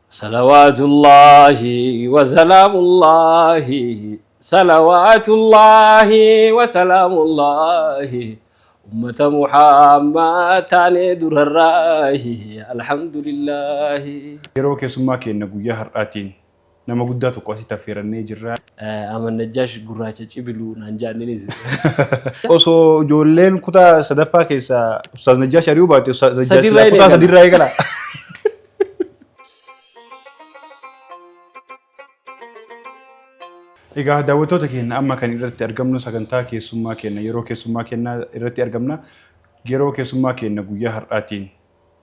Salawaatullaahi wasalaamullaahi Salawaatullaahi wasalaamullaahi Ummata Muhammad taanee durarraahi Alhamdulillaahi. Yeroo keessummaa keenna guyyaa har'aatiin nama guddaa tokko asitti affeerannee jirra. Ahmad Najjaash gurraacha cibiluu naan ja'anninis. Osoo ijoolleen kutaa sadaffaa keessaa Ustaaz Najjaash ari'uu baatte Ustaaz Najjaash Sadiirraa silaa kutaa eegala. sadiirraa eegala. Egaa daawwattoota keenya amma kan irratti argamnu sagantaa keessummaa keenya yeroo keessummaa keenyaa irratti argamna. Yeroo keessummaa keenya guyyaa har'aatiin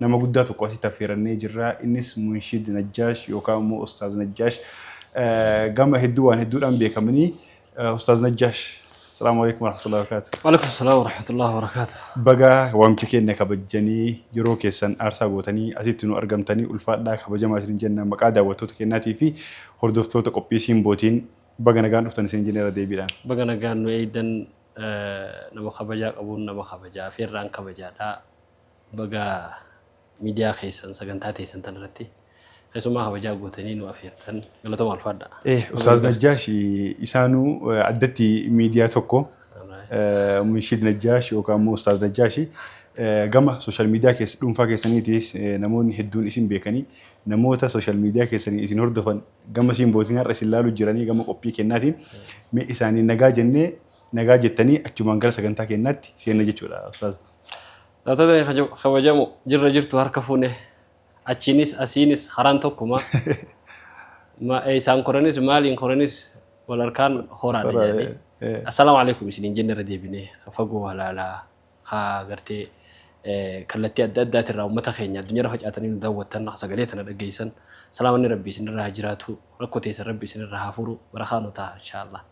nama guddaa tokko asitti affeerannee jirra. Innis Munshid Najjaash yookaan immoo Ustaaz Najjaash gama hedduu waan hedduudhaan beekamanii Ustaaz Najjaash. Salaamu alaikum warahmatullahi wabarakatuh. Waalaikum salaam warahmatullahi wabarakatuh. Baga waamicha keenya kabajjanii yeroo keessan aarsaa gootanii asitti nu argamtanii ulfaadhaa kabajamaa isin jenna maqaa daawwattoota keenyaatii fi hordoftoota qophii Simbootiin baga nagaan dhuftan isin jenna irra deebiidhaan. Baga nagaan nu eeydan nama kabajaa qabuun nama kabajaa afeerraan kabajaadha. Baga miidiyaa keessan sagantaa teessan tana irratti keessummaa kabajaa gootanii nu afeertan galatoomaa ulfaadhaa. Ustaaz Najjaash isaanuu addatti miidiyaa tokko Munshid Najjaash yookaan immoo Ustaaz Najjaash gama sooshaal miidiyaa keessa dhuunfaa keessaniitiis namoonni hedduun isin beekanii namoota sooshaal miidiyaa keessanii isin hordofan gama simbootiin har'a isin laaluu jiranii gama qophii kennaatiin mee isaanii nagaa jennee nagaa jettanii achumaan gara sagantaa keenyaatti seenna jechuudha Ustaaz. Daawwattoota kabajamoo jirra jirtu harka fuune achiinis asiinis karaan tokkuma. Isaan koranis maaliin koranis wal harkaan horaadha jedhanii. Assalaamu alaikum isiniin jenne irra deebinee fagoo halaalaa ka gartee kallattii adda addaatirraa uummata keenya addunyaarra facaatanii nu daawwattan sagalee tana dhageessan salaamanni rabbi isinirraa haa jiraatu rakkoo teessan rabbi isinirraa haa furu barakaa nu ta'a inshaallah.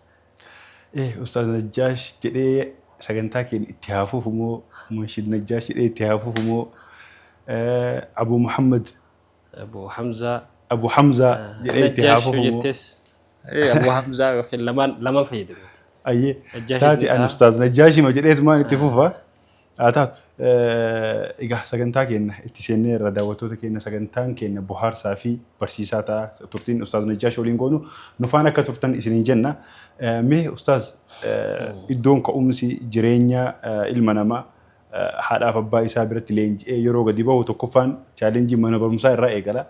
Ustaaz Najjaash jedhee sagantaa keenya itti haa fufu moo Munshid Najjaash jedhee itti haa fufu moo Abu Muhammad Abu Hamzaa Abu Hamzaa jedhee itti haa Najjaash yoo fufu moo jettes Abu Hamzaa yookiin lamaan lamaan fayyadamu. Ayyee Najjaashis taate ni ani ta'a. Ustaaz Najjaashima jedheetumaan itti fufa. Haa taatu. Egaa sagantaa keenya itti seenneerra daawwattoota keenya sagantaan keenya bohaarsaa fi barsiisaa ta'a. Turtiin Ustaaz Najjaash waliin goonu nu faana akka turtan isiniin jenna. Mee Ustaaz iddoon ka'umsi jireenya ilma namaa haadhaaf abbaa isaa biratti leenji'ee yeroo gadi bahu tokkoffaan chaalenjii mana barumsaa irraa eegala.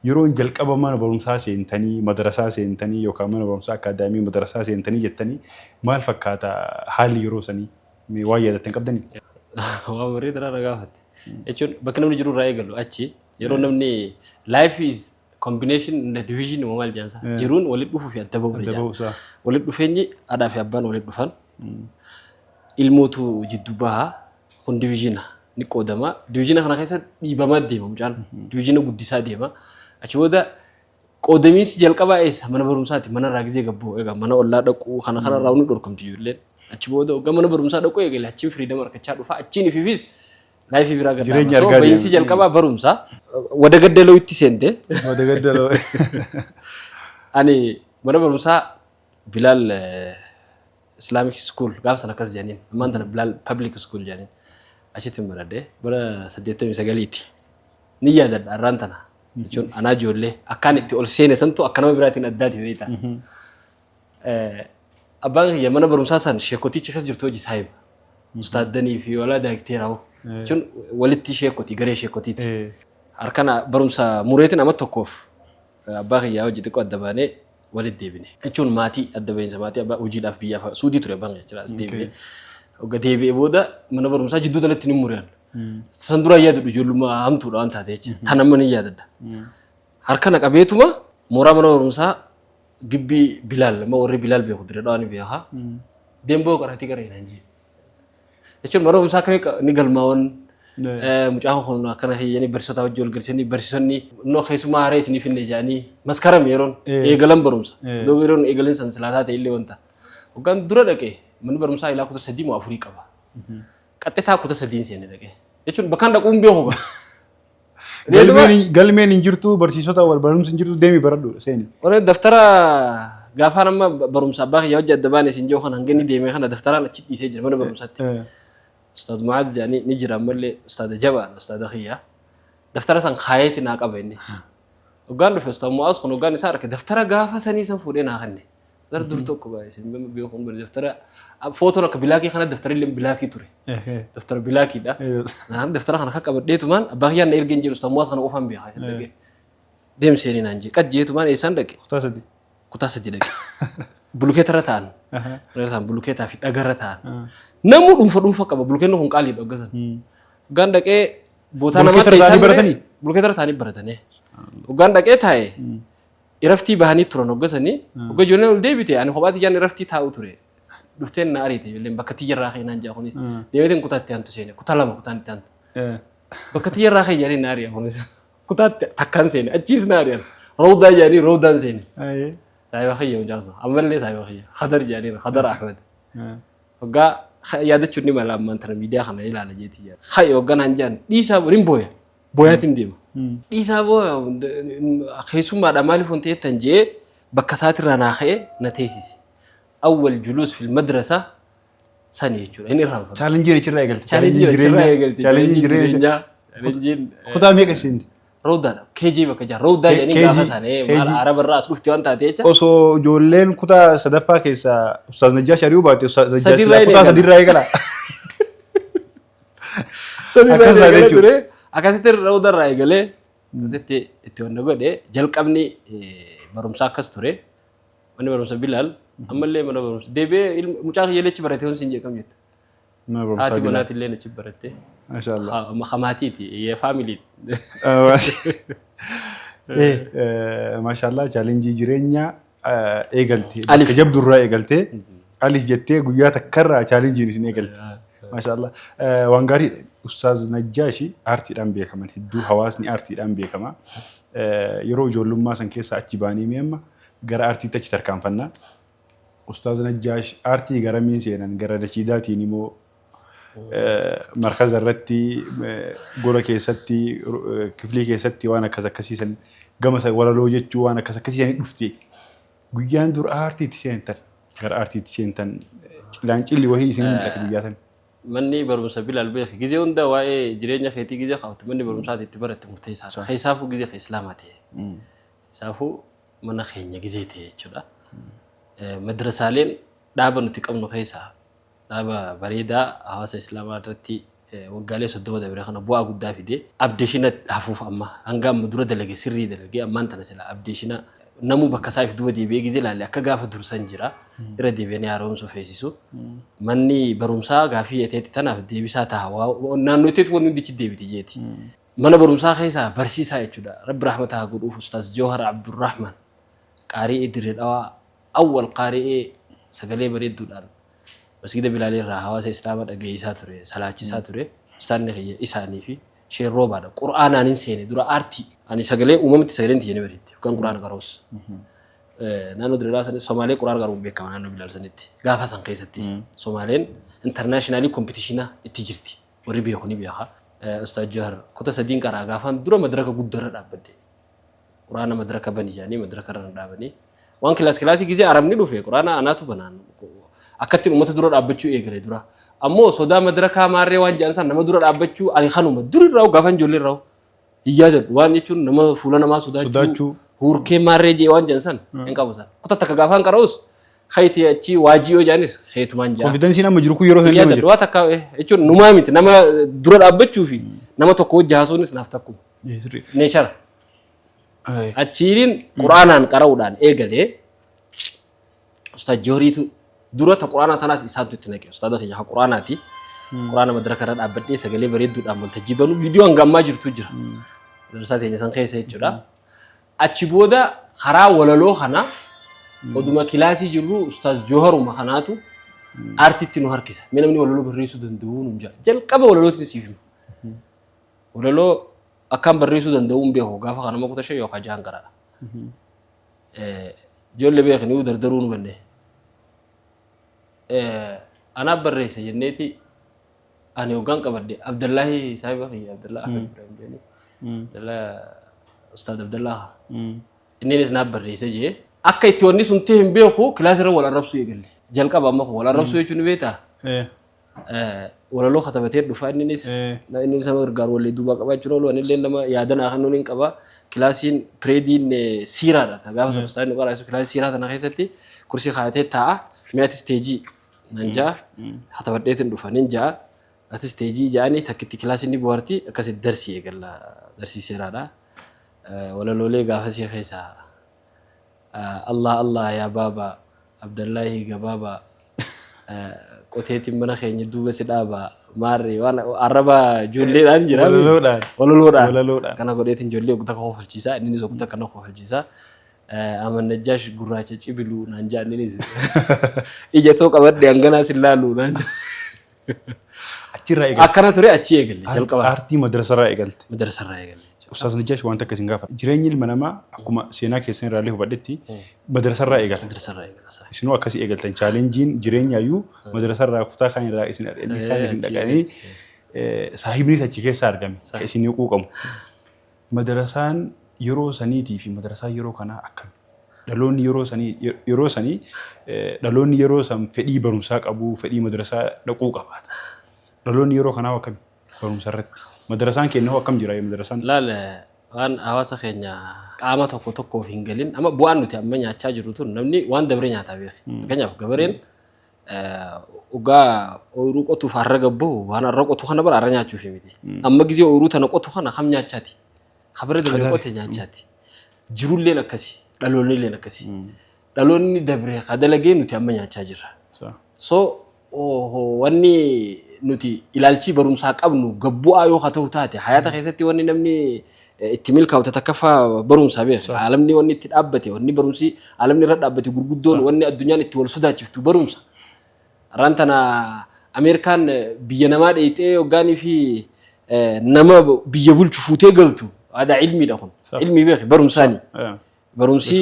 Yeroon jalqaba mana barumsaa seentanii madarasaa seentanii yookaan mana barumsaa akkaadaamii madarasaa seentanii jettanii maal fakkaata haalli yeroo sanii? Mee waan yaadattan qabdanii? Waan bareedaa na gaafatte. Jechuun bakka namni jiru irraa eegalu achi yeroo namni life is combination and division moo maal jedhan isaa jiruun walitti dhufuu fi adda bahuu Adda bahuu isaa. Walitti dhufeenyi haadhaa fi abbaan walitti dhufan ilmootu jiddu baha kun divisiona ni qoodama. Divisiona kana keessa dhiibamaa deema mucaan divisiona guddisaa deema. Achi booda Qoodamiinsi jalqabaa eessa? Mana barumsaati. Manarraa gizee gabboo egaa mana ollaa dhaquu kana kanarraa ni dhorkamti ijoolleen. Achi booda hoggaa mana barumsaa dhaquu eegale achiin firiidama argachaa dhufa. Achiin ifiifis laayifii biraa gaddaama. Jireenya So argaa bahiinsi deema. jalqabaa barumsa. Wada gaddaloo itti seente. Wada gaddaloo. Ani mana barumsaa Bilaal Islamic School gaafa sana akkas jedhaniin. Ammaan tana Bilaal Public School jedhaniin. Achitti baradhe bara 89ti. Ni yaadadha har'aan tana. Jechuun anaa ijoollee akkaan itti ol seene santu akka nama biraatiin addaati beektaa. Abbaan kiyya mana barumsaa san sheekoticha keessa jirtu hojii saahiba. Ustaaddanii fi walaa daayikteeraa hoo. Jechuun walitti sheekotii garee sheekotiiti. Harkana barumsa mureetiin amma tokkoof abbaa kiyyaa hojii xiqqoo adda baanee walitti deebine. Jechuun maatii adda bahiinsa maatii abbaa hojiidhaaf biyyaaf suudii ture abbaan kiyya jira as deebi'ee. Hogga deebi'ee booda mana barumsaa jidduu tanatti ni mureen. San dura yaadadhu ijoollummaa hamtuudha waan taate jecha. Tan amma ni yaadadha. Harka na qabeetuma mooraa mana barumsaa gibbii Bilaal amma warri Bilaal beeku dire dhawaa ni beeka. Deemboo qaraatii qaree naan jee. Jechuun mana barumsaa akkamii ni galmaa'an mucaan kun akkana hiyyanii barsiisota wajjin wal galchanii barsiisonni innoo keessumaa haree isiniif hinne jedhanii maskaram yeroon eegalan barumsa. Duuba yeroon eegalan san silaa taate illee wanta. Hoggaan dura dhaqee manni barumsaa ilaa kuta sadii moo afurii qaba. Qaxxitaa kuta sadiin seene dhaqee. Jechuun bakkaan dhaquu hin beeku ba. Galmeen hin jirtu barsiisota wal barumsi hin jirtu deemi baradhu seeni. Warri daftara gaafaan amma barumsa abbaa kiyya hojii adda baane isin jiru kana hanga inni deemee kana daftaraan achi dhiisee jira mana barumsaatti. Ustaad Mu'aaz jedhanii ni jira ammallee ustaada jabaadha ustaada kiyya. Daftara san kaayeeti naa qaba inni. Hoggaan dhufe Ustaaz Mu'aaz kun hoggaan isaa arge daftara gaafa sanii san fuudhee naa kenne. Daftara dur tokko baay'ee isin beekuun bane daftara footoon akka bilaakii kana daftara illee bilaakii ture. Daftara bilaakiidha. Naan daftara kana akka qabadheetumaan abbaa kiyyaan na ergeen jedhu Ustaaz Mu'aaz kana qofaan beekaa isin dhagee. Deem seenii naan jee qajjeetumaan eessaan dhaqe? Kutaa 3. Kutaa 3 dhaqe. Bulukeetarra ta'an. Irra ta'an bulukeetaa fi dhagarra ta'an. Namuu dhuunfa dhuunfa qaba. Bulukeenni kun qaaliidha hogga san. Hoggaan dhaqee bootaa namaa Bulukeetarra ta'anii baratanii? Bulukeetarra ta'anii baratanii. Hoggaan dhaqee taa'e iraftii bahanii turan hogga sanii. Hogga ijoolleen ol deebite ani kophaa tiyyaan iraftii taa'u ture. Dhufteen na ariite ijoolleen bakka tiyyarraa ka'e naan jaa kunis. Deemeetiin kutaa itti aantu seene. Kutaa 2 kutaan itti aantu. Bakka tiyyarraa ka'e jedhanii na ari'a kunis. Kutaatti takkaan seene achiis na ari'an. Rawdaa jedhanii rawdaan seene. Saahiba kiyya mucaan sun ammallee saahiba kiyya Khadar jedhaniin Khadar Ahmed. Hoggaa yaadachuun ni mala ammaan tana miidiyaa kana ilaala jeetii yaada. Hayi hoggaa naan jedhan dhiisaa ni booya. Booyaatiin deema. Dhiisaa booya keessummaadha maaliif wanti jettan jee bakka isaatirraa naa ka'e na teessise. Awwal juluus fil madrasa sani jechuudha. Inni irraanfatu. Chaalenjiin achirraa eegalte. Chaalenjiin achirraa eegalte. Chaalenjiin jireenyaa. Chaalenjiin Kutaa meeqa seente? Rawdaadha. KG bakka jaa. Rawdaa jedhanii gaafa sana maal Araba irraa as dhufti waan taate jecha. Osoo ijoolleen kutaa sadaffaa keessaa Ustaaz Najjaash ari'uu baatte Ustaaz Najjaash silaa kutaa sadiirraa eegala. Sadiirraa eegala ture. Akkasitti rawdaa irraa eegalee akkasitti itti wanna godhe jalqabni barumsaa akkas ture. Manni barumsa Bilaal ammallee mana barumsa deebi'ee mucaa kiyya achi barate hoon siin jeeqam jetta. Mana barumsaa Haati Bilaal. manaatillee achi baratte. Maashaallah. Hamaatiiti yee faamilii. Maashaallah chaalenjii jireenyaa eegalte. Alif. Bakka jabdurraa eegalte. Alif jettee guyyaa takkarraa chaalenjiin isin eegalte. Maashaallah. Waan gaariidha. Ustaaz Najjaashi aartiidhaan beekaman hedduu hawaasni aartiidhaan beekama. Yeroo ijoollummaa san keessa achi baanii mee amma gara aartiitti achi tarkaanfanna. Ustaaz Najjaash aartii garamiin seenan gara nashiidaatiin immoo markaza irratti gola keessatti kiflii keessatti waan akkas akkasii san gama walaloo jechuu waan akkas akkasii sanii dhufte. Guyyaan dura aartiitti seentan gara aartiitti seentan cilaancilli wahii isin mul'ate guyyaa san. Manni barumsa Bilaal beeki gizee hunda waa'ee jireenya keetii gizee kaaftu manni barumsaati itti baratte murteessaadha. Keessaafuu gizee kee islaamaa ta'e. Isaafuu mana keenya gizee ta'e jechuudha. Madrasaaleen dhaaba nuti qabnu keessaa dhaaba bareedaa hawaasa islaamaa irratti waggaalee 30 dabre kana bu'aa guddaa fide. Abdeeshina hafuuf amma hanga amma dura dalage sirrii dalage ammaan tana sila abdeeshina namuu bakka isaa if duba deebi'ee gizee ilaale akka gaafa dursan jira irra deebi'anii haaromsuu feesisu. Manni barumsaa gaafii eteetti tanaaf deebisaa taha naannoo eteetti wanni hundi achi deebiti jeeti. Mana barumsaa keessaa barsiisaa jechuudha. Rabbi rahmata haa godhuuf Ustaaz Jawhar Abdurrahman qaari'ee Dirree Dhawaa awwal qaari'ee sagalee bareedduudhaan masgida Bilaalii irraa hawaasa Islaamaa dhageessisaa ture, salaachisaa ture. Ustaanni kiyya isaanii fi Sheer Roobaadha. Qur'aanaan hin seene dura aartii. Ani sagalee uumamatti sagaleen tiyya ni bareeddi. Yookaan Qur'aana qara'us. Naannoo Dirree Dhawaa sanis Somaalee Qur'aana qara'uun beekama naannoo Bilaal sanitti. Gaafa san keessatti Somaaleen intarnaashinaali kompitishinaa itti jirti. Warri beeku ni beeka. Ustaaz Jawhar kuta sadiin qaraa gaafaan dura madraka guddarra dhaabbadhe. Quraana madraka bani jedhanii madraka irra na dhaabanii. Waan kilaas kilaasii gizee arabni dhufe quraana anaatu banaan akkattiin uummata dura dhaabbachuu eegale dura. Ammoo sodaa madrakaa maarree waan jedhan san nama dura dhaabbachuu ani kanuma durirraa gaafan ijoollee irraa hin yaadadhu waan jechuun nama fuula namaa sodaachuu Sodaachuu. huurkee maarree jee waan jedhan san hin qabu san. Kuta takka gaafaan qara'us kayti achi waajii yoo jedhanis keetumaan jedha. Konfidensiin amma jiru kun yeroo san nama Yaadadhu jira. waa takka jechuun numaa miti nama dura dhaabbachuu fi nama tokko wajji haasa'uunis naaf takkuma. Sirrii. Neechara. Achiin quraanaan qara'uudhaan eegalee Ustaaz Jooriitu dura ta quraanaa tanaas isaantu itti naqe. Ustaaza kiyya haa quraanaati. Quraana madraka irra dhaabbadhee sagalee bareedduudhaan waltajjii banu viidiyoo hanga ammaa jirtu jira. Madrasaa teenya san keessa jechuudha. Achi booda karaa walaloo kana oduma kilaasii jirru Ustaaz Jooharuma kanaatu aartiitti nu harkisa. Mee namni walaloo barreessuu danda'u nuun jedha. Jalqaba walalootiin siif hima. Walaloo akkaan barreessuu danda'u hin beeku gaafa kana kuta 5 yookaan 6 qara'a. Ijoollee beekanii dardaruu nu banne. Anaaf barreessa jenneeti ani hoggaan qabadhe Abdallaahi saahiba kiyya Abdallaa Ahmed Ibrahim jedhanii Abdallaa Ustaad Abdallaa inninis naaf barreessa jee akka itti wanni sun ta'e hin beeku kilaasirra wal arrabsuu eegalle. Jalqaba amma kun wal arrabsuu jechuun ni beektaa? Walaloo katabatee dhufa inninis inni nama gargaaru wallee duubaa qabaachuun oolu, anillee nama yaada naa kennuun hin qaba. Kilaasiin pireediin siiraadha. Gaafa sana ustaadni nu qaraasu kilaasii siiraa tana keessatti kursii kaayatee taa'a. Mee atis teejii nan ja'a, katabadheetiin dhufa nin ja'a. Atis teejii ja'anii takkitti kilaasiin ni bohaarti, akkasitti darsii eegalla, darsii seeraadha. Walaloolee gaafasii keessaa "Allah Allah yaa baaba, Abdallahi gabaaba, qoteetiin mana keenya duuba si dhaaba" maarree waan arraba ijoolleedhaan jira. Walaloodhaan. Walaloodhaan. Walaloodhaan. Kana godheetiin ijoollee ogta kofalchiisa, innis ogta kana kofalchiisa. Aman Najjaash gurraacha cibiluu naan jaa, innis ija too qabadhe hanganaa sin laalu naan jaa. Achirraa eegalte. Akkana ture, achi eegalle jalqaba. Aartii madrasarraa eegalte. Madrasarraa eegalle. Ustaaz Najjaash, wanta akkasiin gaafa. Jireenyi ilma namaa akkuma seenaa keessan irraallee hubadhetti madrasarraa eegala. Madrasarraa eegala. Isinuu akkasii eegaltan, challengeiin jireenyaayyuu madrasarraa kutaa kaan irraa isin kaan isin dhaqanii saahibnis achi keessaa argame kan isin quuqamu. Madrasaan yeroo saniitii fi madrasaan yeroo kanaa akkami? Dhaloonni yeroo sanii, dhaloonni yeroo san fedhii barumsaa qabu, fedhii madrasaa dhaquu qabaata. Dhaloonni yeroo kanaa akkami barumsa irratti? Madrasaan keenya hoo akkam jira madrasaan? Laal, waan hawaasa keenya qaama tokko tokkoof hin galin, amma bu'aan nuti amma nyaachaa jirru tun namni waan dabre nyaataa beeki. Fakkeenyaaf, gabareen dhugaa ooyiruu qotuuf har'a gabbahu, waan har'a qotu kana bara har'a nyaachuuf miti. Amma gizee ooyiruu tana qotu kana kam nyaachaati? Kabara dabre qote nyaachaati. Jirulleen akkasi, dhaloonnilleen akkasi. Dhaloonni dabre ka dalagee nuti amma nyaachaa jirra. So wanni nuti ilaalchii barumsaa qabnu gabbu'aa yoo haa ta'u taate, hayaata keessatti wanni namni itti milkaa'u takkaffaa barumsaa beeka. Alamni wanni itti dhaabbate, wanni barumsi alamni irra dhaabbate gurguddoon, wanni addunyaan itti wal sodaachiftu barumsa. Har'aan tana Ameerikaan biyya namaa dheeyxee hoggaanii fi nama biyya bulchu fuutee galtu aadaa ilmiidha kun. Ilmii beeki, barumsaani. Barumsi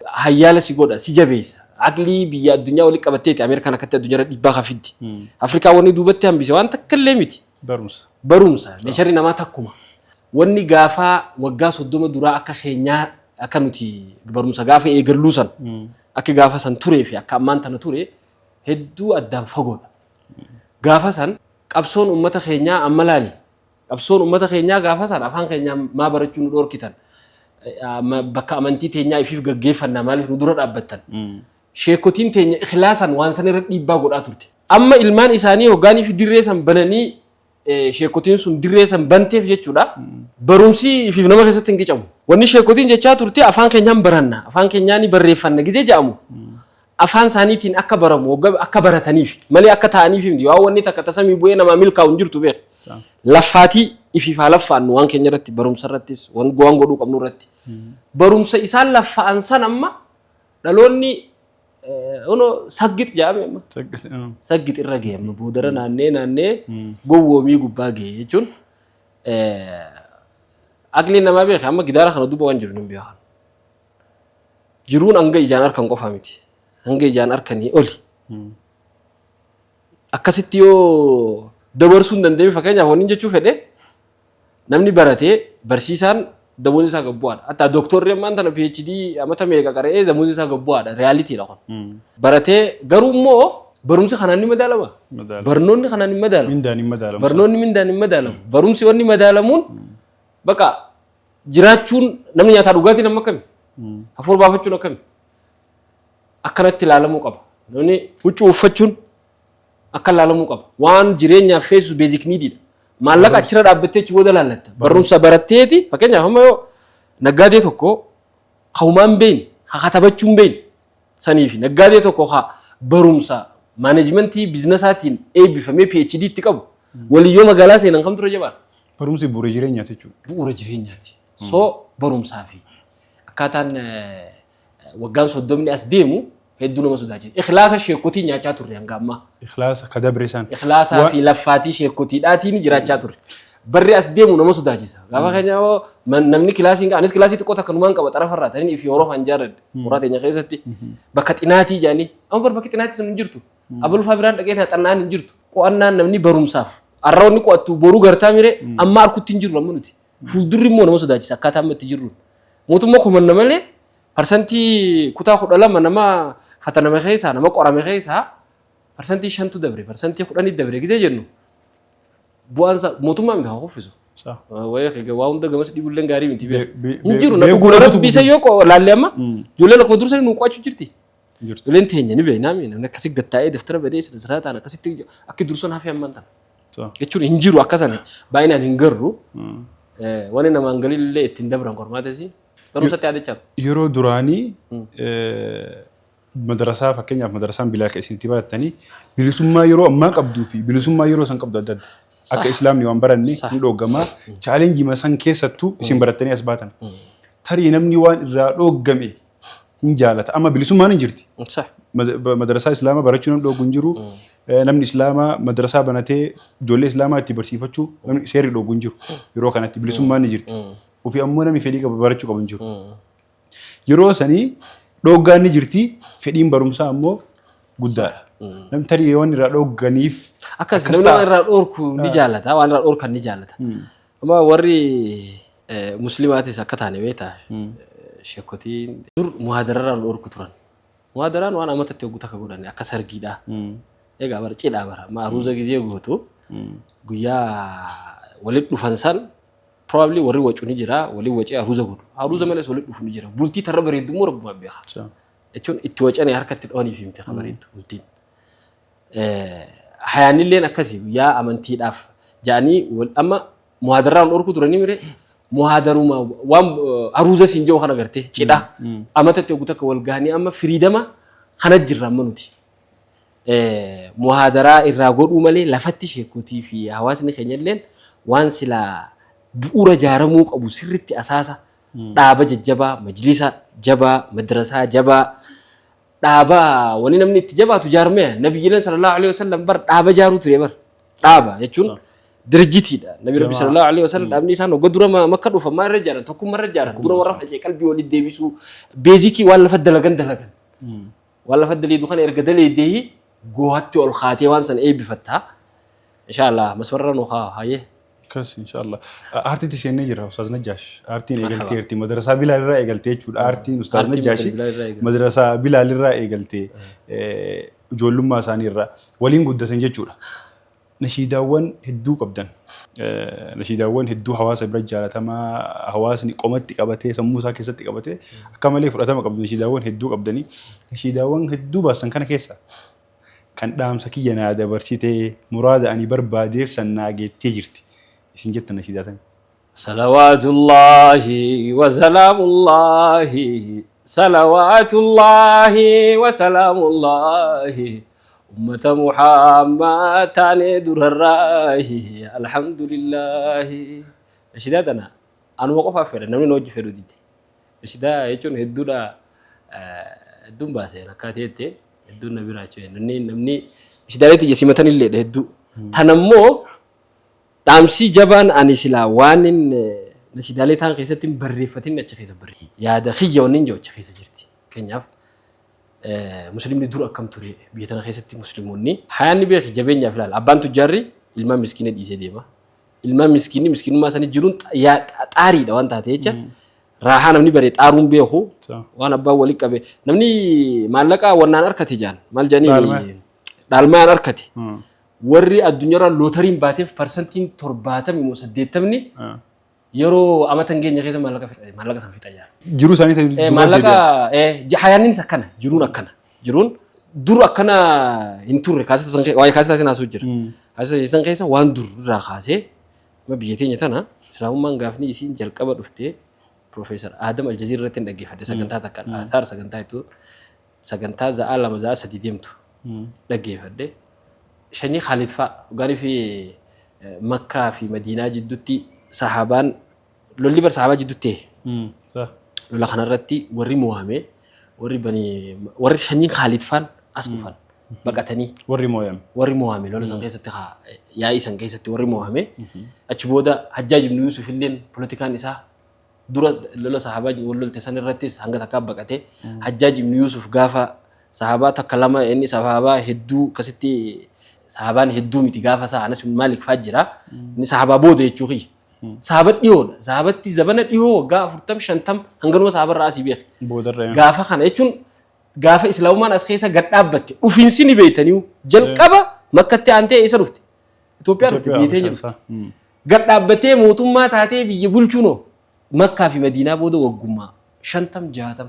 hayyaala si godha, si jabeessa. Aqlii biyya addunyaa walitti qabatteeti Ameerikaan akkatti addunyaa irra dhiibbaa kafiddi. Afrikaa wanni duubatti hambise waan takka illee miti. Barumsa. Barumsa. Meeshaan namaa takkuma. Wanni gaafaa waggaa 30 duraa akka keenyaa, akka nuti barumsa gaafa eegalluu san, akka gaafa san turee fi akka ammaan tana ture hedduu addaan fagoodha. Gaafa san qabsoon uummata keenyaa amma laali. Qabsoon uummata keenyaa gaafa san afaan keenyaa maa barachuu nu dhorkitan? Bakka amantii teenyaa ifiif gaggeeffannaa maaliif nu dura dhaabbattan? Sheekotiin teenya ikhlaasan waan san irra dhiibbaa godhaa turte. Amma ilmaan isaanii hoggaanii fi dirree san bananii, sheekotiin sun dirree san banteef jechuudha. Barumsi ifiif nama keessatti hin qicamu. Wanni sheekotiin jechaa turte afaan keenyaan baranna, afaan keenyaan ni barreeffanna gizee jedhamu, afaan isaaniitiin akka baramu waggaa akka barataniif malee akka ta'aniif miti. Waan wanni takka tasamii bu'ee namaa milkaa'u hin jirtu beek. Laffaatii ifiif haa laffaannu waan keenya irratti, barumsa irrattis, waan godhuu qabnu irratti. Barumsa isaan laffa'an san amma dhaloonni ono saggit jedhame amma. Saggit irra ga'e, amma boodara naannee naannee gowwoomii gubbaa ga'e jechuun aqliin namaa beeka, amma gidaara kana duuba waan jiru hin beekan. Jiruun hanga ijaan harkan qofa miti. Hanga ijaan harkanii oli. Akkasitti yoo dabarsuu hin dandeenye, fakkeenyaaf wanni jechuu fedhe, namni baratee barsiisaan damuun isaa gabbu'aadha. Hatta dooktorri ammaan tana PhD amata meeqa qara'ee damuun isaa gabbu'aadha. Realitydha kun. Baratee garuu immoo barumsi kanaan ni madaalama. Barnoonni kanaan hin madaalamu. Mindaan hin madaalamu. Barnoonni mindaan hin madaalamu. Barumsi wanni madaalamuun bakka jiraachuun namni nyaataa dhugaatiin amma akkami? Hafuura baafachuun akkami? Akkanatti ilaalamuu qaba. Namni huccuu uffachuun akka ilaalamuu qaba. Waan jireenyaaf feesisu basic needidha. Maallaqa achirra dhaabbattee achi booda laallatta. Barumsa baratteeti, fakkeenyaaf amma yoo naggaadee tokko ka humaa hin beekne, ka katabachuu hin beekne sanii fi naggaadee tokko ka barumsa managementii businessaatiin eebbifamee PhD itti qabu waliin yoo magaalaa seenan kam ture jabaadha? Barumsi bu'uura jireenyaati jechuudha. Bu'uura jireenyaati. So barumsaa fi akkaataan waggaan 30ni as deemu hedduu nama sodaachisa. Ikhlaasa sheekotii nyaachaa turre hanga ammaa. Ikhlaasa ka dabre isaan. Ikhlaasaa fi laffaatii sheekotiidhaatiin jiraachaa turre. Barri as deemu nama sodaachisa. Gaafa keenya hoo namni kilaasii, anis kilaasii xiqqoo takka numaan qaba xarafarraa taniin fi yeroo kan jaaladhe. Mooraa teenya keessatti bakka xinaatii jedhanii. Amma bar bakki xinaatii sun hin jirtu. Abalufaa biraan dhaqee xannaan hin jirtu. Qo'annaan namni barumsaaf. Har'a wanni qo'attu boruu gartaa miree amma harkutti hin jirru amma nuti. Fuuldurri immoo nama sodaachisa akkaataa amma itti jirru. Mootummaa komanna malee parsantii kutaa 12 nama fataname keessaa, nama qorame keessaa, 5%tu dabre, 10%ii dabre gisee jennu. Bu'aan isaa mootummaa miti haa kuffisu. Sa. Wayii waa hunda gamas dhiibulleen gaarii miti beeku. Hin jiru Beekuu na dhabuutu rabbi isa yoo laalle amma ijoolleen akkuma dursanii nu qo'achuu jirti. Jirti. Ijoolleen teenya ni beeknaa namni akkasi gattaa'ee daftara badee sirna siraataan akkasitti akki dursan hafee ammaan tana. Sa. Jechuun hin jiru akka sana baay'inaan hin garru. Wanni namaan galillee ittiin dabran qormaatas barumsatti yaadachaa. Yeroo duraanii madarasaa, fakkeenyaaf madarasaan Bilaal kan isin itti barattanii, bilisummaa yeroo ammaa qabduu fi bilisummaa yeroo san qabdu adda adda. Akka islaamni waan baranne ni dhooggamaa. Challenge san keessattuu isin barattanii as baatan. Tarii namni waan irraa dhooggame hin jaalata. Amma bilisummaan hin jirti. Madarasaa islaamaa barachuu namni dhooggu hin jiru. Namni islaamaa madarasaa banatee ijoollee islaamaa itti barsiifachuu namni seerri dhooggu hin jiru. Yeroo kanatti bilisummaan ni jirti. Ofii ammoo namni fedhii qabu barachuu qabu hin jiru. Yeroo sanii dhooggaan ni jirti, fedhiin barumsaa ammoo guddaadha. Namni tarii waan irraa dhoogganiif Akkas akkas namni ta'a. waan irraa dhoorku ni jaallata, waan irraa dhoorkan ni jaallata. Amma warri muslimaatis akka taane beektaa, sheekotiin dur muhaadararraa nu dhoorku turan. Muhaadaraan waan amatatti hogguu takka godhan akka sargiidha. Egaa bara cidhaa bara amma aruuza gizee gootu guyyaa walitti dhufan san probably warri wacu ni jira, waliin wacee aruuza godhu. Aruuza malees walitti dhufu ni jira. Bultii tarra bareeddu immoo rabbumaan beeka. Jechuun itti wacanii harkatti dhawaniif himte ka bareeddu bultiin. Hayaanilleen akkasii guyyaa amantiidhaaf ja'anii amma muhaadarraan dhorku turanii mire muhaadaruma waan aruuza siin jiru kana gartee cidha amatatti hogguu takka wal gahanii amma freedom kana jirra amma nuti. Muhaadaraa irraa godhuu malee lafatti sheekotii fi hawaasni keenya illeen waan silaa bu'uura jaaramuu qabu sirritti asaasa dhaaba jajjabaa, majlisa jabaa, madrasaa jabaa, dhaaba wani namni itti jabaatu jaarmee. Nabiyyileen sallallahu alaihi wasallam bar dhaaba jaaruu ture bar. Dhaaba jechuun dirjitiidha. Nabi Rabbi sallallahu alaihi wasallam dhaabni isaan hogga dura Makka dhufan maal irra jaaran? Tokkummaa irra jaaran. Dura warra faca'e qalbii walitti deebisuu, basic waan lafa dalagan dalagan. Waan lafa daleedu kana erga daleeddee go'atti ol kaatee waan sana eebbifattaa. Inshaallah masmarra nu haa hayyee. Akkas inshaallah. Aartiitti seennee jira Ustaaz Najjaash. Aartiin eegalteerti. Madrasaa Bilaal irraa eegaltee jechuudha. Aartiin Ustaaz Aartiin Najjaashi Bilaal irraa eegalte. Madrasaa Bilaal irraa eegaltee ijoollummaa isaanii irraa waliin guddatan jechuudha. Nashiidaawwan hedduu qabdan. Nashiidaawwan hedduu hawaasa bira jaalatamaa, hawaasni qomatti qabatee sammuu isaa keessatti qabatee akka malee fudhatama qabdu, nashiidaawwan hedduu qabdanii. Nashiidaawwan hedduu baasan kana keessa kan dhaamsa kiyya naa dabarsitee muraada ani barbaadeef san naa geettee jirti isin jettan nashiidaa tami? Salawaatullaahi wa salaamullaahi, salawaatullaahi wa salaamullaahi, ummata Muhammad taanee durarraahi, alhamdulillaahi. Nashiidaa tana anuma qofaaf fedha, namni na wajji fedhu dide. Nashiidaa jechuun hedduudha, hedduun baaseen akka teette hedduun na biraa jechuudha. Namni nashiidaalee tiyya simatan illeedha hedduu. Tanammoo dhaamsi jabaan ani silaa waan nashiidaalee taan keessatti hin barreeffatin achi keessa barreeffa. Yaada kiyya wanni hin jiru achi keessa jirti. Fakkeenyaaf, muslimni dur akkam ture? Biyya tana keessatti musliimoonni hayaanni beeki jabeenyaaf ilaala. Abbaan tujjaarri ilmaan miskiina dhiisee deema. Ilmaan miskiinni miskiinummaa isaanii jiruun xaariidha waan taate jecha raahaa namni bare xaaruun beeku waan abbaan walitti qabe namni maallaqa wannaan harkate jaan maal jedhanii dhaalmayaan harkate. Warri addunyaarraa lootariin baateef parsantiin 70 moo 80ni yeroo amata hin geenye keessa maallaqa fixa, maallaqa san fixa jaan. Jiruu isaanii ta'e duuba Maallaqa deebi'an. Hayaannis akkana, jiruun akkana, jiruun dur akkana hin turre. Kaasita san waa'ee kaasita san haasa'u jira. Kaasita san keessa waan dur irraa kaasee amma biyya teenya tana islaamummaan gaafni isiin jalqaba dhuftee Profeesar Adam Aljaziir irratti hin dhaggeeffadhe sagantaa takka Athaar sagantaa ittuu sagantaa za'aa 2 za'aa 3 deemtu dhaggeeffadhe. Shanyii Khaalid fa'a hoggaanii fi Makkaa fi Madiinaa jidduutti sahaabaan lolli bar sahaabaa jidduutti ta'e. Lola kanarratti warri mo'ame warri bani warri sanyiin Khaalid faan as dhufan baqatanii. Warri mooyame. Warri mo'ame lola san keessatti haa yaa'ii san keessatti warri mo'ame achi booda Hajjaaj ibn Yuusuf illeen polotikaan isaa dura lola sahaabaa wal lolte san irrattis hanga takkaa baqate. Hajjaaj ibn Yuusuf gaafa sahaabaa takka lama inni sahaabaa hedduu akkasitti sahaabaan hedduu miti, gaafa isaa Anas ibn Maalik faa jira, inni sahaabaa booda jechuu kiyya. Sahaaba dhiyoodha. Sahaabatti zabana dhiyoo waggaa 40 50 hanganuma sahaaba irraa asii beeke. Boodarra. Gaafa kana jechuun gaafa islaamummaan as keessa gad dhaabbatte dhufiinsi ni beektaniyu jalqaba Makkatti aantee eessa dhufte? Itoophiyaa dhufte, biyya teenya dhufte. Gad dhaabbattee mootummaa taatee biyya bulchuunoo Makkaa fi Madiinaa booda waggummaa 50 60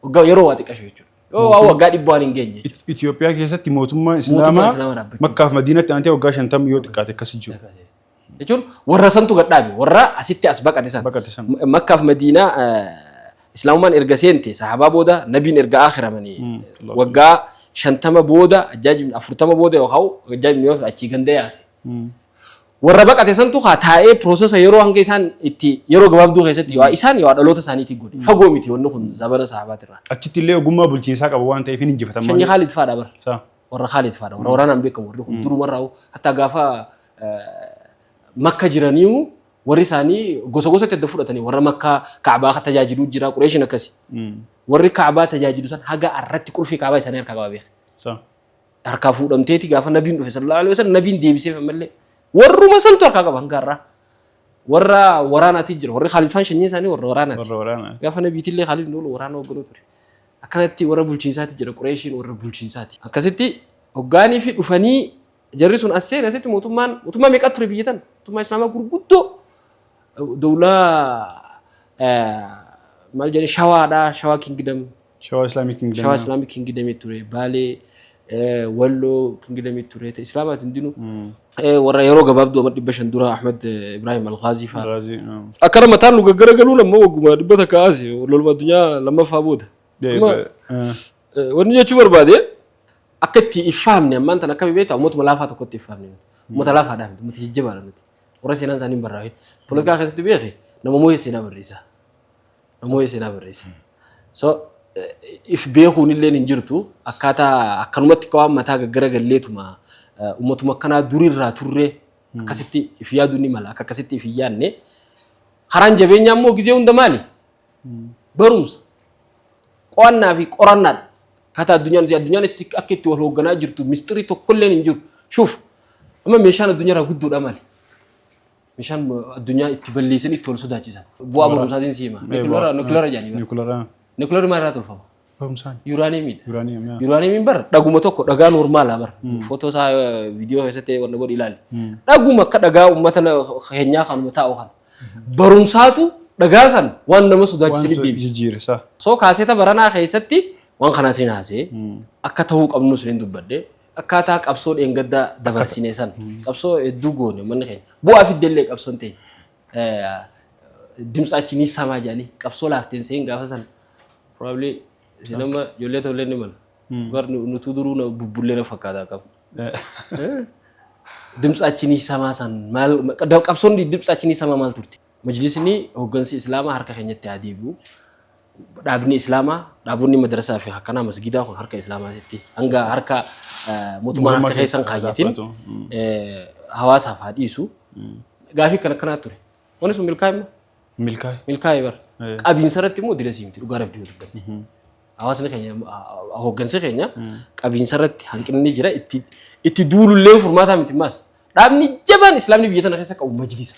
waggaa yeroo waa xiqqasho jechuudha. Yoo waa waggaa 100 waan hin geenye jechuudha. Itoophiyaa keessatti mootummaan Mootummaan Islaamaa Islaamaa dhaabbachuu. Makkaa fi Madiinatti aantee waggaa 50 yoo xiqqaate akkasii jiru. Jechuun warra santu gad dhaabe, warra asitti as baqate san. Baqate san. Makkaa fi Madiinaa Islaamummaan erga seente sahabaa booda, nabiin erga akhiramanii waggaa 50 booda, Hajjaaj 40 booda yookaan Hajjaaj ibn Yuusuf achii ganda yaase. Warra baqate santu haa taa'ee process yeroo hanga isaan itti yeroo gabaabduu keessatti yoo isaan yoo dhaloota isaaniitii godhe fagoo miti wanni kun zabana sahabaatirraa. Achitti illee ogummaa bulchiinsaa qabu waan ta'eef hin injifatamu. Sanyii Khaalid fa'aadha bara. Saa. Warra Khaalid fa'aadha. Warra waraanaan beekamu warri kun durumarraa hatta gaafa Makka jiraniihu warri isaanii gosa gosatti adda fudhatanii warra Makkaa Kaabaa tajaajiluu jira, Qureeshin akkasi. Warri Kaabaa tajaajilu san haga arratti qulfii Kaabaa isaanii harkaa qaba beeka. Saa. Harkaa fuudhamteeti gaafa nabiin dhufe sallallahu alaihi wasallam nabiin deebiseef ammallee warruma santu harkaa qaba hanga har'aa. Warra waraanaati jira, warri Khaalid faan shanyiin isaanii warra waraanaati. Warra waraanaa. Gaafa nabiitillee Khaalid loolu waraana hoogganuu ture. Akkanatti warra bulchiinsaati jira, Qureeshiin warra bulchiinsaati. Akkasitti hoggaanii fi dhufanii jarri sun as seene, asitti mootummaan mootummaa meeqa ture biyya tana? Mootummaa Islaamaa gurguddoo dawlaa maal jedhani, Shawaadha, Shawaa Kingdom. Shawaa Islamic Kingdom. Shawaa Islamic Kingdom ture, Baalee, Walloo Kingdom ture, Islaamaati hundinuu. Warra yeroo gabaabduu amma 500 dura Ahmed Ibrahim Alghaazii fa'aa. Ghaazii. Akkana mataan nu gaggaragaluun ammoo wagguma 100 asi loluma addunyaa lammaffaa booda. Amma wanni jechuu barbaade akka itti iffaamne ammaan tan akka beektaa uummatuma laafaa tokkotti iffaamne nuti. Uummata laafaadhaa miti, uummata jajjabaadha nuti. Warra seenaan isaanii hin barraa'in. Poolitikaa keessatti beeke nama moo'ee seenaa barreessa. Nama moo'ee seenaa barreessa. So if beekuun illee hin jirtu, akkaataa akkanumatti akka waan mataa gaggaragalleetuma uummatuma akkanaa durirraa turree akkasitti if yaaduun ni mala, akka akkasitti if hin yaadne. Karaan jabeenyaa immoo gizee hunda maali? Barumsa. Qo'annaa fi qorannaadha. Akkaataa addunyaan nuti addunyaan itti akka itti wal hoogganaa jirtu mistirii tokkolleen hin jiru. Shuuf, amma meeshaan addunyaarraa guddoodha maali? Meeshaan addunyaa itti balleessanii itti wal sodaachisan. Bu'aa barumsaatiin si hima. Niikulara niikulara jedhanii bara. Niikulara. Niikularri maal irraa tolfama? Barumsaan. Yuuraaniyeemiidha. Yuuraaniyeem. Yaa. Yuuraaniyeemiin bar dhaguma tokko, dhagaa normaalaa bar. Footoo isaa viidiyoo keessatti wanna godhi ilaali. Dhaguma akka dhagaa uummata keenyaa kanuma taa'u kana. Barumsaatu dhagaa san waan nama sodaachisaniif deebisa. Jijjiire isaa. So kaaseta baranaa keessatti waan kanaa siin haasee akka ta'uu qabnu siin dubbadhe, akkaataa qabsoo dheengaddaa dabarsine san, qabsoo hedduu goone, uummanni keenya bu'aa fiddellee qabsoon teenya dimtsaachi ni samaa jedhanii qabsoo laafteen seen gaafa san probably isin amma ijoollee ta'ullee ni mala bar nutuu duruu na bubbullee na fakkaataa qabu. Dimtsaachi ni samaa san maal, qabsoon dimtsaachi ni samaa maal turte? Majlisni hooggansi Islaamaa harka keenyatti haa deebi'u. Dhaabni Islaamaa, dhaabonni madrasaa fi akkanaa masgidaa kun harka Islaamaatitti hanga harka mootummaan harka keessan kaayyatin hawaasaaf haa dhiisu. Gaafii akkana akkanaa ture. Wanni sun milkaa'e immoo Milkaa'e. Milkaa'e bara. Qabiinsa irratti immoo dila miti, dhugaa rabbii yoo dubbanne. Hawaasni keenya, hooggansi keenya qabiinsa irratti hanqinni jira, itti duulullee furmaataa miti maas. Dhaabni jabaan Islaamni biyya tana keessa qabu majlisa.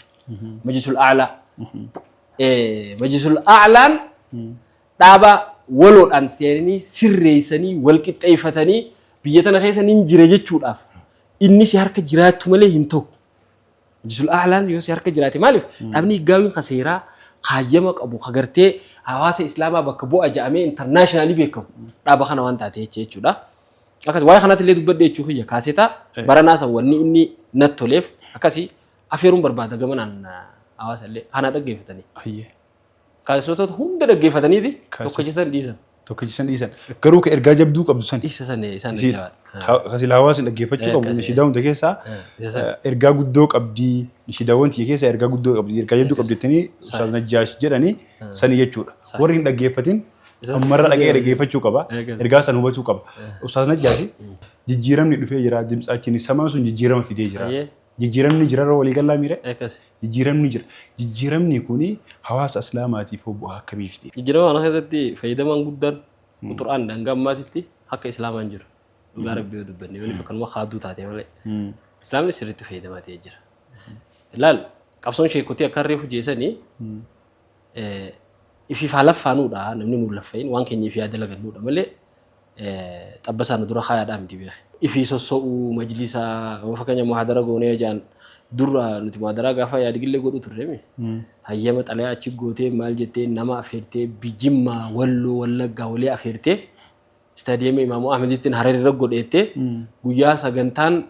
Majlisul A'laa. Majlisul A'laan dhaaba waloodhaan seenanii sirreessanii wal qixxeeffatanii biyya tana keessa nin jira jechuudhaaf inni si harka jiraattu malee hin ta'u. Majlisul A'laan yoo si harka jiraate, maaliif dhaabni higgaawiin ka seeraa kaayyama qabu ka gartee hawaasa Islaamaa bakka bu'a jedhamee internationally beekamu dhaaba kana waan taate jechuudha. Akkas waa'ee kanatti illee dubbadhe jechuu kiyya, kaasetaa baranaa san wanni inni natti toleef akkasii afeeruun barbaada gamanaan hawaasa illee kana dhaggeeffatanii. Hayyee. Kaasettoota hunda dhaggeeffataniiti tokkicha san dhiisan. Tokkicha san dhiisan. Garuu ka ergaa jabduu qabdu san. Isa san isaan Isiidha. jabaadha. Ka sila hawaasni dhaggeeffachuu qabu nashiidaa hunda keessaa Isa san. Ergaa guddoo qabdi. Nashiidaawwan tiyya keessaa ergaa guddoo qabdi. Ergaa jabduu qabdi jettanii Ustaaz Najjaash jedhanii sani jechuudha. Warri hin dhaggeeffatin ammarra dhaqee dhaggeeffachuu qaba. Ergaa san hubachuu qaba. Ustaaz Najjaash, jijjiiramni dhufee jira. Dimtsaachiin samaan sun jijjiirama fidee jira. Jijjiiramni jira irra walii galaa miire? Akkas. Jijjiiramni jira. Jijjiiramni kuni hawaasa Islaamaatiif hoo bu'aa akkamii fide? Jijjiirama kana keessatti fayyadamaan guddaan quxuraan hanga ammaatitti akka Islaamaan jiru. Dhugaa rabbii yoo dubbanne yoo akkanuma kaaduu taate malee. Islaamni sirriitti fayyadamaa ta'ee jira. Ilaal, qabsoon sheekotii akka harree fujeessanii ifiif haa laffaanuudha, namni nuun laffayin waan keenya ifii haa dalagannuudha malee Xabbasaa nu dura kaayaadhaa miti beeke. Ifii sosso'uu majlisa fakkeenya muhaadara goonee jaan dura nuti muhaadaraa gaafa yaadigillee godhu turreemi. Hayyama xalayaa achi gootee maal jettee nama afeertee Jimmaa, Walloo, Wallaggaa walii afeertee istaadiyeemii Imaamu Ahmedittiin Harar irra godheettee guyyaa sagantaan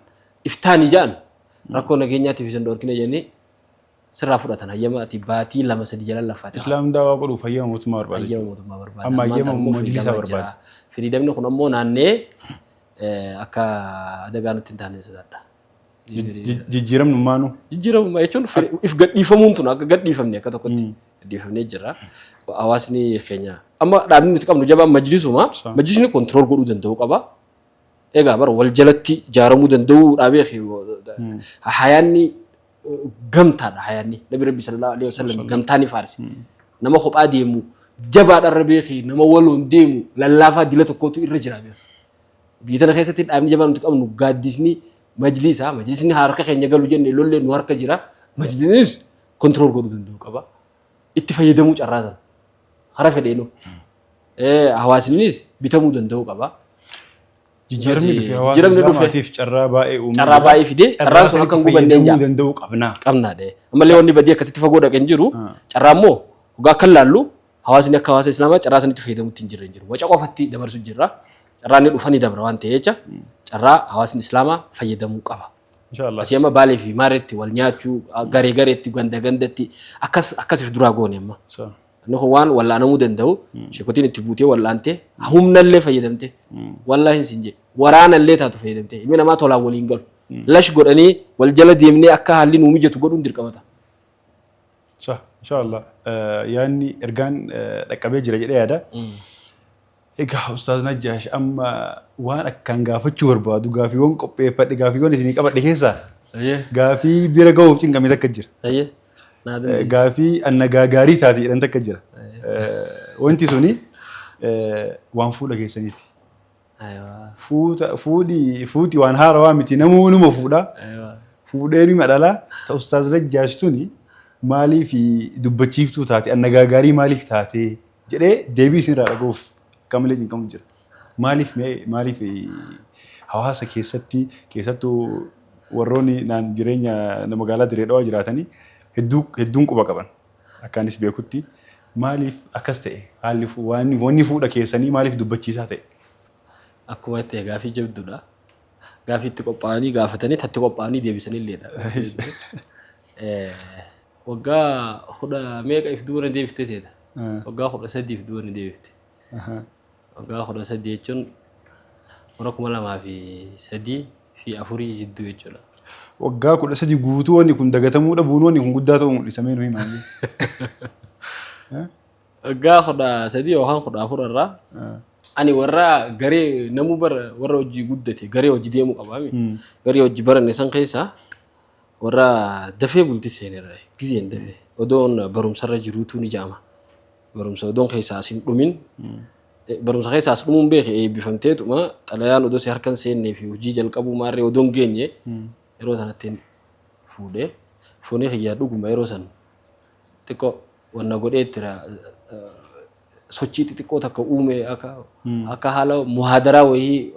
iftaanii ja'an rakkoo nageenyaatiif isin dhorkine jedhanii sirraa fudhatan hayyama ati baatii 2 3 jala laffaate. Islaam daawaa godhuuf hayyama mootummaa barbaada. Hayyama mootummaa barbaada. Amma Ammaan hayyama tana immoo majlisaa firiidama barbaada. jira. Firiidamni kun ammoo naannee akka adagaa nutti hin taane sodaadha. Jijjiiramnummaanu. Jijjiiramummaa jechuun if gadhiifamuun tun akka gadhiifamne akka tokkotti gadhiifamnee jirra. Hawaasni keenya amma dhaabni nuti qabnu jabaan majlisuma. Majlisni control godhuu danda'uu qaba. Egaa bara wal jalatti ijaaramuu danda'uu dhaabee hayaanni gamtaadha hayaanni. Nabi Rabbi sallallahu alaihi wasallam gamtaa ni faarse. Nama kophaa deemu jabaadha irra beeki, nama waloon deemu lallaafaa dila tokkotu irra jira beeki. Biyya tana keessatti dhaabni jabaan nuti qabnu gaaddisni majlisaa, majlisni harka keenya galu jenne lollee nu harka jira. Majlisnis control godhuu danda'uu qaba. Itti fayyadamuu carraa sana. Hara fedheenu. Hawaasnis bitamuu danda'uu qaba. Jijjiiramni dhufe hawaasa Jijjiiramni dhufe. Islaamaatiif carraa baay'ee uumee Carraa jira. baay'ee fidee carraan sun akka hin gubanneen fayyadamuu jaa. danda'uu qabna. Qabnaadha. Ammallee wanni badii akkasitti fagoo dhaqe hin jiru. Carraa immoo hoggaa akka laallu hawaasni akka hawaasa Islaamaa carraa sanitti fayyadamutti hin jirre hin jiru. Waca qofatti dabarsu jirra. Carraan inni dhufa ni dabra waan ta'eef jecha carraa hawaasni Islaamaa fayyadamuu qaba. Inshallah. Asii amma Baalee fi Maareetti wal nyaachuu garee gareetti ganda gandatti akkas akkasiif duraa goone amma. Inni kun waan wal'aanamuu danda'u sheekotiin itti buutee wal'aantee humnallee fayyadamtee wallaahi sin jedhe waraanallee taatu fayyadamtee ilmi namaa tolaan waliin galu. Lash godhanii wal jala deemnee akka haalli nuu mijatu godhuun dirqama ta'a. Sa inshallah yaadni ergaan dhaqqabee jira jedhee yaada. Egaa Ustaaz Najjaash amma waan akkaan gaafachuu barbaadu gaafiiwwan qopheeffadhe gaafiiwwan isinii qabadhe keessaa gaafii bira gahuuf cinqame takka jira. Naa dandeessi. Gaafii annagaa gaarii taate jedhan takka jira. Wanti suni waan fuudha keessaniiti. Fuuta fuudhi fuuti waan haarawaa miti namuu numa fuudha. Fuudhee numa dhala ta Ustaaz Najjaash tuni maaliif dubbachiiftuu taate annagaa gaarii maaliif taate jedhee deebii isinirraa dhaga'uuf akka malee cinqamu jira. Maaliif mee maaliif hawaasa keessatti keessattuu warroonni naan jireenya magaalaa Dirree Dhawaa jiraatanii hedduu hedduun quba qaban akka anis beekutti maaliif akkas ta'e haalli waan wanni fuudha keessanii maaliif dubbachiisaa ta'e? Akkuma itti gaafii jabduudha. Gaafii itti qophaa'anii gaafatanii tatti qophaa'anii deebisanilleedha. Waggaa kudha meeqa if duuba na deebifte seeta? Waggaa 13 if duuba na deebifte. Waggaa 13 jechuun bara 2003 fi 4 jidduu jechuudha. Waggaa 13 guutuu wanni kun dagatamuu dhabuun wanni kun guddaa ta'uu mul'isa mee nu himaa. Waggaa 13 yookaan 14 irraa ani warra garee namuu bara warra hojii guddate garee hojii deemuu qabaami. Garee hojii baranne san keessaa warra dafee bulti seenerra gizeen dafee odoon barumsarra jiruutu ni jaama. Barumsa odoon keessaa as hin dhumin barumsa keessaa as dhumuun beeke eebbifamteetuma xalayaan odoo si harkan seennee fi hojii jalqabuu maarree odoon geenye yeroo sanatti fuudhee fuunee kiyyaa dhuguma yeroo san xiqqoo wanna godhee jira sochii xixiqqoo takka uume akka akka haala muhaadaraa wayii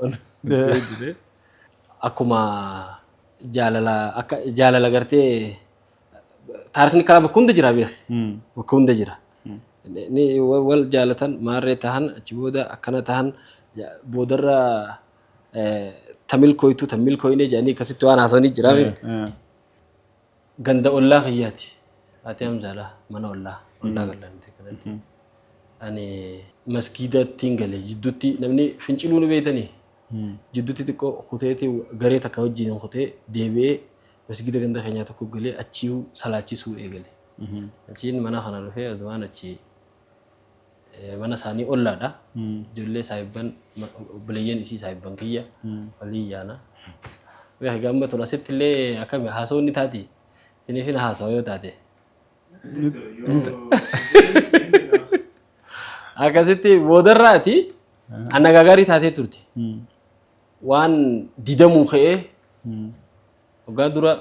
akkuma jaalala akka jaalala gartee taarikni karaa bakka hunda jira beek bakka hunda jira. Ni wal jaalatan maarree tahan achi booda akkana tahan boodarra tamil koytu tamil koyne jedhanii akkasitti waan haasawanii jira. Ganda ollaa kiyyaati. Haati Hamzaadha mana ollaa ollaa gallanti kanatti. Ani masgiidattiin gale jidduutti namni finciluu ni beektanii. Jidduutti xiqqoo kuteeti garee takka wajjin kutee deebi'ee masgiida ganda keenyaa tokko galee achii salaachisuu eegale. Achiin mana kana dhufee adumaan achi mana isaanii ollaadha. Ijoollee saahibban obboleeyyan isii saahibban kiyya walii yaana. Beeka gamma tun asitti illee akkami haasawni taati. Isiniifin haasawa yoo taate. Akkasitti boodarraati annagaa gaarii taatee turte. Waan didamuu ka'ee waggaa dura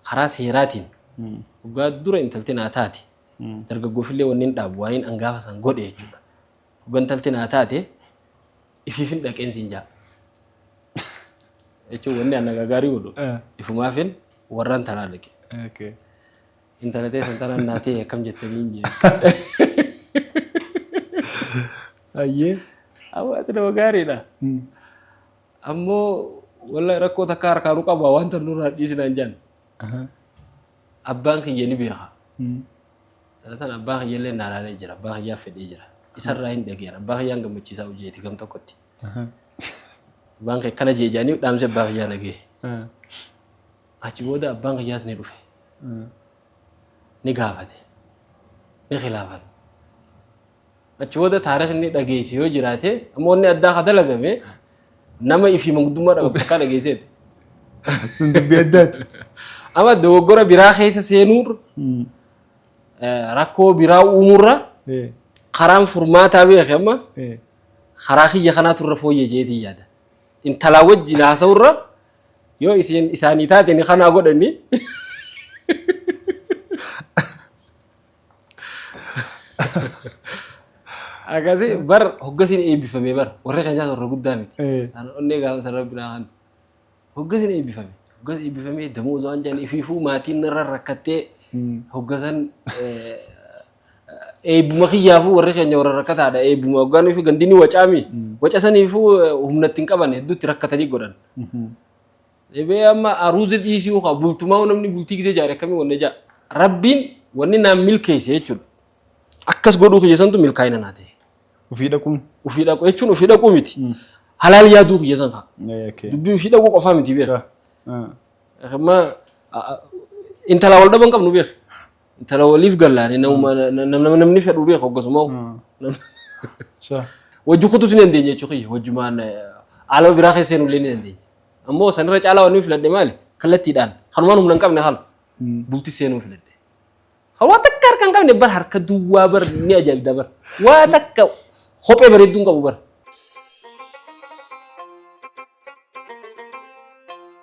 karaa seeraatiin waggaa dura intalti naa taate dargaggoofillee wanni hin dhaabu waan hin angaafa san godhe jechuudha. Waggaa intalti naa taate Ifiifin dhaqeen siin jaa. Jechuun wanni ana gaarii godhu ifumaafin warraan tanaa dhaqe. Intala teessan tanaan naa ta'e akkam jettanii hin jee. Ayyee. Hawaati nama gaariidha. Ammoo wallahi rakkoo takka harkaa nu qaba waan tan nurraa dhiisinaan jaan. Abbaan kiyya ni beeka. Tana tana abbaa kiyya illee naa laalee jira. Abbaa kiyyaa fedhee jira. Isarraa hin dhageera. Abbaa kiyyaan gammachiisaa hojjeeti gam tokkotti. Abbaan kee akkana jee jedhanii dhaamsi abbaa kiyyaa nagee. Achi booda abbaan kiyyaas ni dhufe. Ni gaafate. Ni khilaafan. Achi booda taarikhni dhageesse yoo jiraate ammoo inni addaa ka dalagame nama ifii manguddummaa dhabatu takkaa dhageesseeti. Sun dubbii addaati. Amma dogoggora biraa keessa seenuurra rakkoo biraa uumuurra karaan furmaataa beeke amma karaa kiyya kanaatu irra fooyya jeetii yaada. Intalaa wajjin haasa'urra yoo isin isaanii taate ni kanaa godhani. Akkasii bar hoggasiin eebbifame bar warri keenyaas warra guddaa miti. An onnee gaafa san rabbi naa kan hoggasiin eebbifame. Hoggas eebbifamee damooza waan jedhan ifiifuu maatiin narra rakkattee hoggasan eebbuma kiyyaafuu warri keenya warra rakkataadha eebbuma hoggaan ifi gandini wacaami waca saniifuu humna ittiin qaban hedduutti rakkatanii godhan. Deebi'ee amma aruuza dhiisii haa bultumaa namni bultii gisee jaare akkamii wanni jaa. Rabbiin wanni naan milkeesse jechuudha. Akkas godhuu kiyya santu milkaa'ina naa ta'e. Ufii dhaquun. Ufii dhaqu jechuun ufii dhaquu miti. Halaal yaaduu kiyya san kaa. Dubbii ufii dhaquu qofaa miti beeka. Amma intala wal dhaban qabnu beeka. Intala waliif gallaani namni fedhu beeka hoggasuma. Wajji kutus ni dandeenya jechuu kiyya wajjumaan alama biraa keessa seenuu illee ni dandeenya. Ammoo sanirra caalaa wanni filadhe maali? Kallattiidhaan kanumaan humna hin qabne kana bultii seenuu filadhe. Kan waa takka harka hin qabne bar harka duwwaa bar ni ajaa'ibda bar. Waa takka kophee bareedduu hin qabu bar.